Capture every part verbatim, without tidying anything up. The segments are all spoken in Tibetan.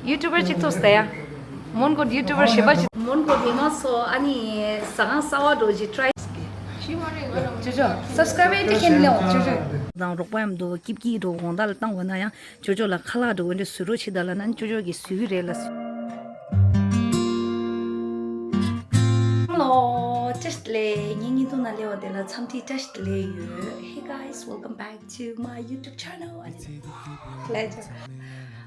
ཡུ་ཊུབ་པར་གཅིག་ཐོག་སྟེ་ཡ། མོན་གྷོ་ཡུ་ཊུབ་པར་གཞན་པ་ཞིག་མོན་གྷོ་མི་མང་ཚོ་ཨ་ནི་ཟ་ཁང་གསར་པ་འགྲོ་ཅིག་ཊ་རའི། ཅོ་ཅོ་སབ་སི་ཀ་རའིབ་དེ་ཁྱེད་ནི་ལེའོ་ཅོ་ཅོ། དང་རོགས་པ་མཉམ་དུ་སྐྱིད་སྐྱིད་འགྲོ་དགོང་དག་ལ་བཏང་བ་ན་ཡང་ཅོ་ཅོ་ལ་ཁ་ལག་འགྲོ་འདྲ་བཟོ་རོགས་བྱེད་ད་ལབ་ན་ཅོ་ཅོ་གིས་བཟོ་གི་རེད་ལ། Hello, བཀྲ་ཤིས་བདེ་ལེགས། ངའི་བརྙན་ཐུང་ནང་སླེབས་པ་དེ་ལ་འཚམས་འདྲི་བཀྲ་ཤིས་བདེ་ལེགས་ཡོད། Hey guys, welcome back to my YouTube channel. ལས་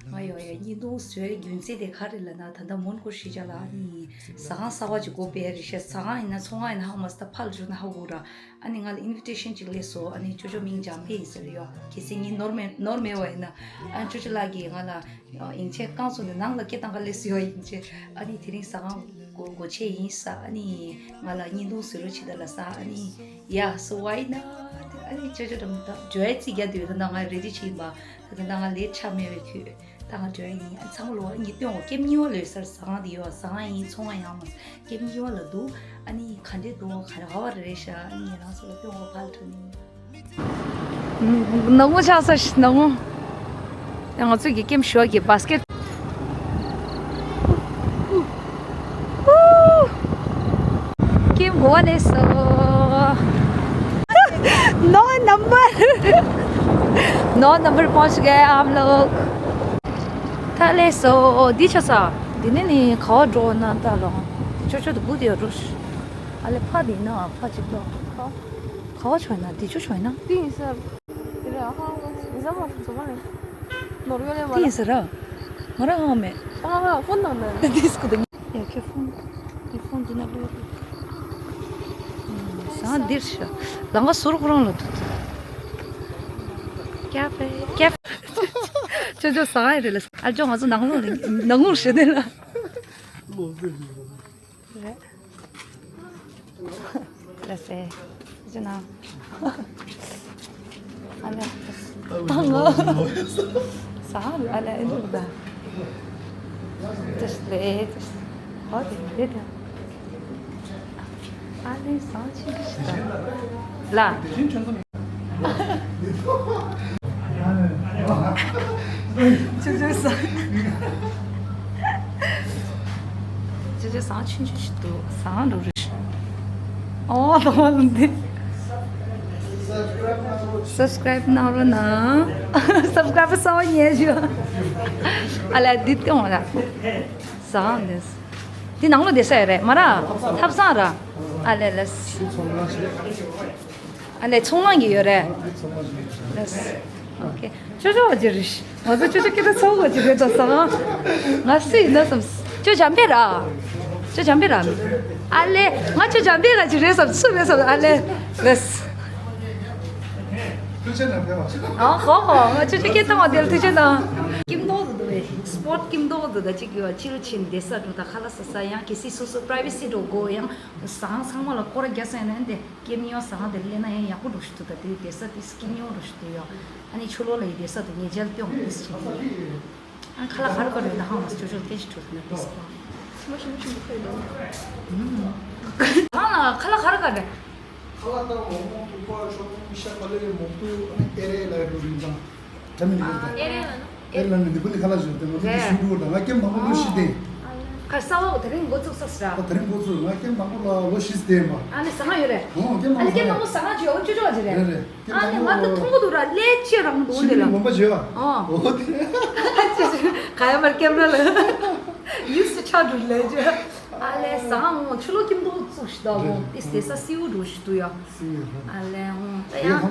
ང་ཡོ་ཡོ་བརྙན་ཐུང་བཟོས་རྒྱུ་མཚན་དེ་ག་རེ་ལབ་ན། ད་ལྟ་མོན་གྷོ་གཞིས་ཆགས་ལ་ཨ་ནི་ཟ་ཁང་གསར་པ་ཅིག་སྒོ་ཕྱེ་རེད་ཤག་ཟ་ཁང་ཡིན་ན་ཚོང་ཁང་ཡིན་ན་ཧ་གོ་མ་སོང་། ད་ཕར་ལ་འགྲོ་ན་ཧ་གོ་ར། ཨ་ནི་ང་ལ་ཨིན་ཝི་ཊེ་ཤན་ཅིག་སླེབས་སོང་། ཨ་ནི་ཅོ་ཅོ་མིང་འཇམ་དཔལ་ཡིན་ཟེར་ཡོད། གལ་སྲིད་ངས་ནོར་མེད་ནོར་མེད་པ་ཡིན་ན། ཨ་ཅོ་ཅོ་ལགས་ཀྱིས་ང་ལ་ཨ་ཡིན་ཆད་རྐང་བཙུགས་ནས་ནང་ལ་སྐད་བཏང་ག་སླེབས་སོང་ཡིན་ཆད། ཨ་ནི་དེ་རིང་ཟ་ཁང་སྒོ་སྒོ་ཕྱེ་ཡིན་ས། ཨ་ནི་ང་ལ་བརྙན་ཐུང་བཟོ་རོགས་བྱེད་ད་ལབ་ས། ཨ་ནི་yeah, so why not? ཨ་ནི་ཅོ་ཅོ་འགྲམ་ད་འགྲོ་ཡ་རྩིས་རྒྱག་དུས་ད་ལྟ་ང་རེ་ཌི་བྱེད་ཡིན་པ། ད་ལྟ་ང་ལས་ཆ་མེད་པའི་དུས་ད་ང་འགྲོ་ཡ་ཡིན། ཨ་ཚང་མ་ལོ་ངས་སྟོན་འོ་ཀེམ་གཉིས་པ་ལོས་སར་ཟ་ཁང་དེ་ཡོད། ཟ་ཁང་ཡིན་ཚོང་ཁང་ཡང་མ་ཀེམ་གཉིས་པ་ལ་འདུག་ཨ་ནི་ག་འདྲས་འདུག་ག་རེ་བ་རེད་ཤག་ཨ་ནི་ངས་རང་ཚོ་ལ་སྟོན་འོ་ཕར་ལ་འགྲོ་ནི། ནག་མོ་ཆགས་ས་ཞིག་ནག་མོ། ང་ཚོ་གི་ཀེམ་ཞོ་གི་བཱ་སི་ཀེ་ཊི། ཀེམ་གོ་བ་ལས་སོ། No number. No number पहुंच गए हम लोग. ད་ལས་སོ། འདི་ཆ་ས། འདི་ནས་ནི་ག་བ་འགྲོ་ན་ད་ལོ། ཅོ་ཅོ་དུ་བུ་དེ་རུ། ཨ་ལེ་ཕ་འདི་ན་ཕ་ཅིག་ལོ། ག་བ་ཆོས་ན་འདི་ཆོ་ཆོས་ན། དེ་ཡིན་ས། དེ་རེད་ཧ་ཧ་ཟ་མ་ཟ་མ་རེད། ནོར་ཡོད་ལེ་མ་དེ་ཡིན་ས་ར། ང་ར་ཧ་མེད། ཨ་ཧ་ཧ་ཧྥོན་ནང་ན་རེད། དེ་སྐུ་དང་། ཡ་ཁྱོད་ཧྥོན། དེ་ཧྥོན་དེ་ན་ལོ་རེད། ཟ་འདིར་ཤ། ལང་ཀ་ཟུར་ཁོ་རང་ལ་འདུག་ཀྱ་པེ་ཀྱ་པེ། ཅོ་ཅོ་ཟ་ཡ་རེད་ལ། ཨ་ཅོ་ང་ཚོ་ནང་ལོགས་ནང་ལོགས་ཞེ་ནས་ལ། རེད། ལ་སེ། ཅི་ན། ཨ་ལེ། ཨ་ང་། ས་ཨ་ལེ་ཨ་འདུག་ད། ཏེས་ལེ་ཏེས། ཧོ་དེ་དེ་དེ། ཨ་ལེ་ས་ཆི་གི་ཤི་ད། ལ། ཅོ་ཅོ་ཟ། ཅོ་ཅོ་ཟ་ཆུང་ཆུང་ཞིག་འདུག་ཟ་འགྲོ་རེ་ཞིག་ཨོ་ལོ་ལོ་འདི། སབ་སི་ཀ་རའིབ་གནང་རོགས་གནང་། སབ་སི་ཀ་རའིབ་གསར་པ་རྙེད་བྱུང་། ཨ་ལ་འདི་སྟོན་ར། ཟ་འདི། འདི་ནང་ལོ་བསྡད་ས་ཡོད་རེད་མ་ར། ཐབ་ཚང་ར། ཨ་ལེ་ལེ། ཨ་ལེ་ཚོང་ཁང་གི་ཡོད་རེད། ལེས། ཨོ་ཁེ། ཅོ་ཅོ་བ་ཅི་རེད། ང་ཚོ་ཅོ་ཅོ་སྐད་ཆ་ཚོགས་བ་ཅི་རེད་ད་ཟ་ཁང་། ང་སུ་ཡིན་ན་བསམ། ཅོ་འཇམ་པེ་ར། ཅོ་འཇམ་པེ་ར། ཨ་ལེ། ང་ཅོ་འཇམ་པེ་ར་ཅི་རེད་བསམ་སུ་རེད་བསམ་ཨ་ལེ། ལེས། ཨ་ཧོ་ཧོ། ང་ཅོ་ཅོ་སྐད་བཏང་བ་དེ་ལ་ཐུགས་རྗེ་གནང་། ཀེམ་འདུག་འདུག་བས་སི་པོཊ་ཀེམ་འདུག་འདུག་ད་ཅིག་གི་བ་ཕྱི་ལ་ཕྱིན་བསྡད་ས་འགྲོ་ད་ཁ་ལག་ཟ་ས་ཡང་གལ་སྲིད་སོ་སོ་པ་རའི་ཝེ་སི་འགྲོ་དགོས་ཡང་ཟ་ཁང་ཚང་མ་ལ་སྐོར་ར་རྒྱག་ས་ཡིན་ན་འདི། ཀེམ་ཉོ་ཟ་ཁང་དེར་སླེབས་ན་ཡང་ཡག་པོ་འགྲོ་ཞིག་འདུག་ད་དེ་བསྡད་ས་དེ་ཀེམ་ཉོ་འགྲོ་ཞིག་འདུག་ཡོད། ཨ་ནི་ཆུ་ལོག་ལ་ཡི་བསྡད་ས་དེ་ངས་མཇལ་སྟོན་དེ་ཞིག་ཨ་ཁ་ལག་ག་རེ་ག་རེ་ད་ཧང་མ་སི་ཅོ་ཅོ་ལ་སྐད་ཆ་དྲིས་ན་དེ་ཞིག་གོ་ཧང་ལ་ཁ་ལག་ག་རེ་ག་རེ། ཁ་ལག་ད་མོག་མོག་ཐུག་པ་ཤོག་ཤ་ཁ་ལེ་མོག་ཐུག་ཨ་ནི་ཨེ་རེ་ལ་ཡི་འགྲོ་རིན་ཙང་། ད་མི་ནི་ཨེ་རེ་ལ་ནི། ཨེ་ལ་ནི་ནི་ཀུ་ནི་ཁ་ལག་ཞོ་དེ་མོ་དེ་རེད། ཤུ་རུ་ད་ང་ཀེམ་མང་པོ་ལོ་ཤི་དེ། ཁ་ས་བ་དེ་རིང་འགོ་བཙུགས་ས་སི་ར། ད་དེ་རིང་འགོ་བཙུགས་ང་ཀེམ་མང་པོ་ལ་ལོ་ཤི་དེ་མ། ཨ་ནི་ཟ་ཁང་ཡོད་རེད། ཨོ་ཀེམ་ཨ་ནི་ཀེམ་མང་པོ་ཟ་ཁང་ཅིག་ཡོད་ཅོ་ཅོ་བ་ཅིག་རེད། རེད་རེད། ཨ་ནི་ང་ད་མཐོང་གི་འདུག་ར་ལས་ཅི་རང་འདུག་འདི་ལ། མོན་པ་བྱོས་ཨ། ཨོ་དེ། ཁ་ཡ་མར་ཀེམ་ར་ལ། ཡུས་སུ་ཆགས་འགྲོ་ལས་ཅི། ཨ་ལས་ཟ་ཁང་ངོ་ཆུ་ལོག་ཀེམ་འདུག་བཙུགས་ཤི་ད་ངོ་དེ་བསྡད་ས་སིའུ་འགྲོ་ཤི་འདུག་ཡ། ཨ་ལས་ཧོ། ད་ཡང་།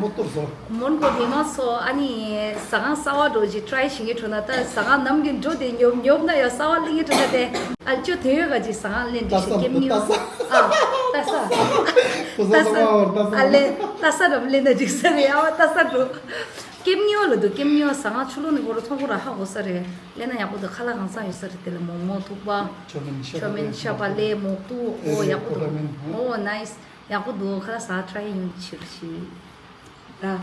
མོན་གྷོ་མི་མང་ཚོ་ཨ་ནི་ཟ་ཁང་གསར་པ་འགྲོ་ཅིག་ཊ་རའི་བྱེད་མཁན་འགྲོ་ན་ད་ཟ་ཁང་ནམ་རྒྱུན་འགྲོ་དེ་ཉོབ་ཉོབ་ན་ཡང་གསར་པ་ལེན་མཁན་འགྲོ་ན་དེ་ཨ་ཅོ་དེ་ཡོད་ག་ཅིག་ཟ་ཁང་ལེན་འདྲི་ཞིག་ཀེམ་ཉོ། ཨ་ལྟ་ས། ལྟ་ས། ཨ་ལེ་ལྟ་ས་རབ་ལེན་ན་འགྲིག་ས་རེད་ཨ་ལྟ་ས་འགྲོ། ཀེམ་ཉོ་ལ་འདུག་ཀེམ་ཉོ་ཟ་ཁང་ཆུ་ལོག་ནས་འགོ་རུ་ཐོང་གོ་ར་ཧ་གོ་ས་རེད། ལེན་ན་ཡག་པོ་འདུག་ཁ་ལག་གང་ས་ཡོད་ས་རེད་དེ་ལ་མོག་མོག་ཐུག་པ། ཆོ་མིན་ཤ་པ་ལེ་མོག་ཐུག་ཨོ་ཡག་པོ་འདུག་ཨོ་ནའིས། ཡག་པོ་འདུག་ཁ་ལག་ཟ་ཊ་རའི་ཡོང་ཕྱིར་ཤི། ར།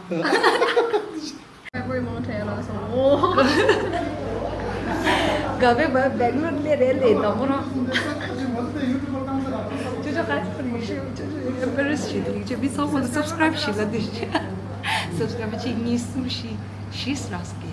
Every mountain also. དགའ་བའི་བ་སྦེང་ལོར་ལས་རེད་ལས་དང་པོ་རང་། ཅོ་ཅོ་ག་ཚོད་ཡིན་ཤེས་ཅོ་ཅོ་ཨེམ་པེ་རེ་སི་བྱེད་དུ་ཡིན་ཅེ་མི་ཚང་མ་ལ་སབ་སི་ཀ་རའིབ་བྱེད་ལ་འདི་ཤེས། སབ་སི་ཀ་རའིབ་གཅིག་གཉིས་གསུམ་བཞི་བཞི་ལགས་སི་ཀེ།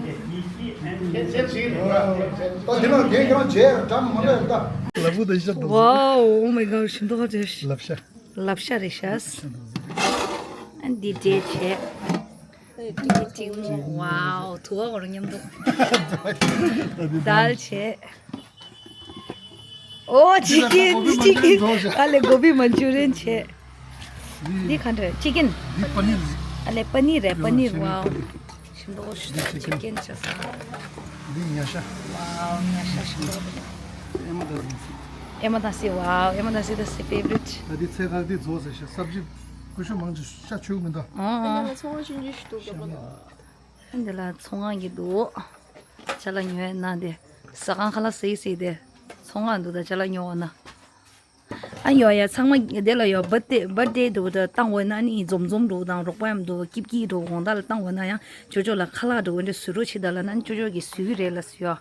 ད་འདི་ནང་རྒན་ཁྱེད་རང་བྱས་འགྲམ་མ་འདྲ་ཡོད་ད། ལབ་བུ་དང་ཤ་དང་། Wow, oh my god, ཞིམ་མདོག་ཁ་ཅན། ལབ་ཤ། ལབ་ཤ་རེད་ཤག་ཨ་འདི་འབྲས་བྱས། འདི་ཅིག་ལོ། Wow, དུ་བ་འོར་མཉམ་དུ། དལ་བྱས། ཨོ་ཅི་ཀེན། ཅི་ཀེན། ཨ་ལེ་གོ་བི་མན་ཅུ་རི་ཡན་བྱས། འདི་ག་འདྲ་ཅི་ཀེན། འདི་པ་ནིར་རེད། ཨ་ལེ་པ་ནིར་རེད། པ་ནིར། Wow, ཞིམ་མདོག་ཞིམ་མདོག་ཅི་ཀེན་བྱས་ས། འདི་ཉ་ཤ། Wow, ཉ་ཤ་ཞིམ་མདོག་ཨེ་མ་དང་སི། ཨེ་མ་དང་སི། Wow, ཨེ་མ་དང་སི། That's my favorite. ད་འདི་ཚལ་ཁག་འདི་རྫོགས་ཟེར་ཤག་སབ་ཇི་ཀུ་ཤུ་མང་ཆུ་ཤ་ཆུ་མི་འདུག་ཨ་ཨ། ཚོང་ཁང་ཆུང་ཆུང་ཞིག་འདུག་རྒྱབ་ལ། འདི་ལ་ཚོང་ཁང་གི་འདུག་ཅ་ལག་ཉོ་ཡ་ན་དེ། ཟ་ཁང་ཁ་ལག་ཟ་ཡི་ཟེར་དེ། ཚོང་ཁང་འདུག་ད་ཅ་ལག་ཉོ་འོ་ན། ཨ་ཡོ་ཡ་ཚང་མ་དེ་ལ་ཡོ་བར་ཐི་ཌེ་བར་ཐི་ཌེ་འགྲོ་ད་བཏང་འོ་ན་ནི་འཛོམས་འཛོམས་འགྲོ་དང་རོགས་པ་ཡང་འགྲོ་སྐྱིད་སྐྱིད་འགྲོ་དགོང་དག་ལ་བཏང་འོ་ན་ཡང་ཅོ་ཅོ་ལ་ཁ་ལག་འགྲོ་འོ་འདྲ་བཟོས་རོགས་བྱེད་ད་ལ་ན་ཅོ་ཅོ་གི་བཟོས་ཀྱི་རེད་ལ་ཟེར་ཡོ།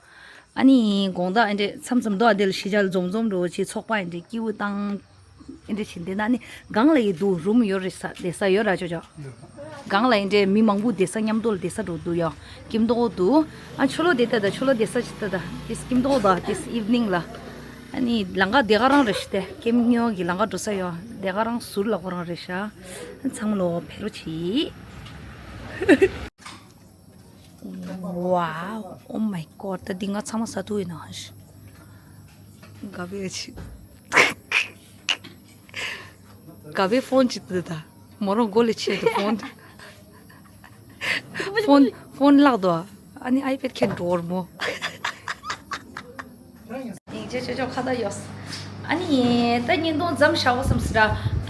ཨ་ནི་དགོང་དག་ཨ་འདྲ་མཚམས་མཚམས་འདུག་ཨ་དེ་ལ་ཤི་ཅ་ལ་འཛོམས་འཛོམས་འགྲོ་བྱེད་ཚོགས་པ་ཨ་འདྲ་སྐྱིད་པོ་བཏང་། ཨེ་འདྲ་བྱེད་འདི་ན་ནི་སྒང་ལ་ཡི་འདུག་རུམ་ཡོད་རེད་ས་བསྡད་ས་ཡོད་ར་ཅོ་ཅོ། སྒང་ལ་ཡི་འདྲ་མི་མང་པོ་བསྡད་ས་མཉམ་དུ་ལ་བསྡད་ས་འགྲོ་འདུག་ཡ། སྐྱིད་མདོག་འདུག་ཨ་ཆོ་ལོ་དེ་ལྟ་ད་ཆོ་ལོ་བསྡད་ས་ཅི་ལྟ་ད་དེ་སྐྱིད་མདོག་ད་དེ་ཨིབ་ནིང་ལ། ཨ་ནི་ལམ་ཁ་དེ་ག་རང་རེད་ཤི་ཏེ་ཀེམ་ཉོ་གི་ལམ་ཁ་འགྲོ་ས་ཡོད་དེ་ག་རང་ཟུར་ལ་ཁོ་རང་རེད་ཤ། ཚང་མ་ལོ་ཕེ་རོ་ཆི། Wow, oh my god, ད་འདི་ང་ཚང་མ་ཟ་ཐུབ་ཡིན་ན་ཧ་ཤི། ག་བེ་ཆི། ག་བེ་ཕོན་ཅི་ཏི་ད། མོ་རང་མགོ་ལས་ཆེ་ཏི་ཕོན། ཕོན་ཕོན་ལག་དོ། ཨ་ནི་ཨའི་པེད་ཁྱེར་འགྲོ་བར་མོ། ཡིན་ཅེ་ཅེ་ཅོ་ཁ་ད་ཡོས། ཨ་ནི་ད་བརྙན་ཐུང་མཚམས་བཞག་པ་བསམ་སི་ར།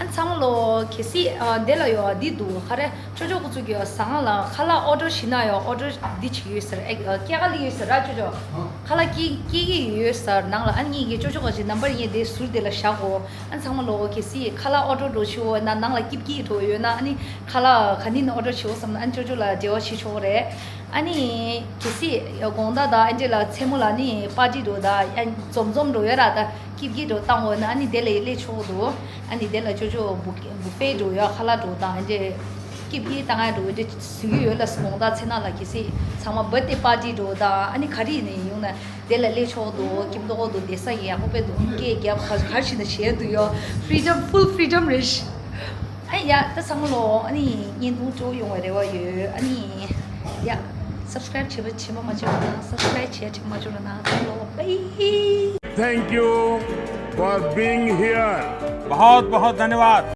ཨ་ནི་ཚང་མ་ལོ་གལ་སྲིད་ཨ་དེ་ལ་ཡོ་འདི་འདུག་ག་རེ་ཅོ་ཅོ་ཁོ་ཚོ་གི་ཟ་ཁང་ལ་ཁ་ལག་ཨོ་ཌར་བྱེད་ན་ཡོ་ཨོ་ཌར་འདི་བྱེད་ཀྱི་ཡོད་ཟེར། ཨེ་སྐྱེལ་ག་ལི་ཡོད་ཟེར་ར་ཅོ་ཅོ། ཁ་ལག་སྐྱེལ་སྐྱེལ་གྱི་ཡོད་ཟེར་ནང་ལ། ཨ་ནི་ངེད་ཀྱི་ཅོ་ཅོ་ག་ཅི་ནམ་བར་ངས་དེ་ཟུར་དེ་ལ་བཞག་གོ་ཨ་ནི་ཚང་མ་ལོ་གལ་སྲིད་ཁ་ལག་ཨོ་ཌར་འགྲོ་ཆེ་བོ་ན་ནང་ལ་སྐྱིད་སྐྱིད་འགྲོ་ཡོད་ན་ཨ་ནི་ཁ་ལག་ག་ནི་ནས་ཨོ་ཌར་བྱེད་འོ་བསམ་ན་ཨ་ནི་ཅོ་ཅོ་ལ་འབྲེལ་བ་བྱེད་ཆོག་གི་རེད། ཨ་ནི་གལ་སྲིད་དགོང་དག་དང་ཨ་འདྲེ་ལ་མཚན་མོ་ལ་ནི་པར་ཊི་འགྲོ་དང་ཨ་འཛོམས་འཛོམས་འགྲོ་ཡོད་ར་ད་སྐྱིད་སྐྱིད་འགྲོ་བཏང་འོ་ན་ཨ་ནི་དེ་ལ་ཡི་སླེབས་ཆོག་འདུག་ཨ་ནི་དེ་ལ་ཅོ་ཅོ་བུ་བུ་ཕེ་འགྲོ་ཡོད་ཁ་ལག་འགྲོ་དང་ཨ་འདྲེ་སྐྱིད་སྐྱིད་བཏང་ཡ་འགྲོ་འདྲེ་ཟུག་གི་ཡོད་ལ་དགོང་དག་མཚན་ན་ལ་གལ་སྲིད་ཚང་མ་བར་ཐི་ཌེ་པར་ཊི་འགྲོ་དང་ཨ་ནི་ག་རེ་ནས་ཡོང་ན། དེ་ལ་སླེབས་ཆོག་འདུག་སྐྱིད་མདོག་འདུག་བསྡད་ས་ཡག་པོ་དཔེ་འདུག་སྐད་རྒྱབ་ག་ག་ཞིག་ན་བྱས་འདུག་ཡོ། ཕི་རི་ཌམ་ཕུལ་ཕི་རི་ཌམ་རེད་ཤི། ཨ་ཡ་ད་ཚང་མ་ལོ་ཨ་ནི་བརྙན་ཐུང་སྤྲོ་ཡོང་བའི་རེ་བ་ཡོད། ཨ་ནི་ཡ་སབ་སི་ཀ་རའིབ་བྱེད་པ་བྱེད་པ་མ་བྱེད་པ་ན་སབ་སི་ཀ་རའིབ་བྱས་བྱེད་པ་མ་བྱེད་པ་ན་ཚང་མ་ལོ་བའི། Thank you for being here. बहुत बहुत धन्यवाद।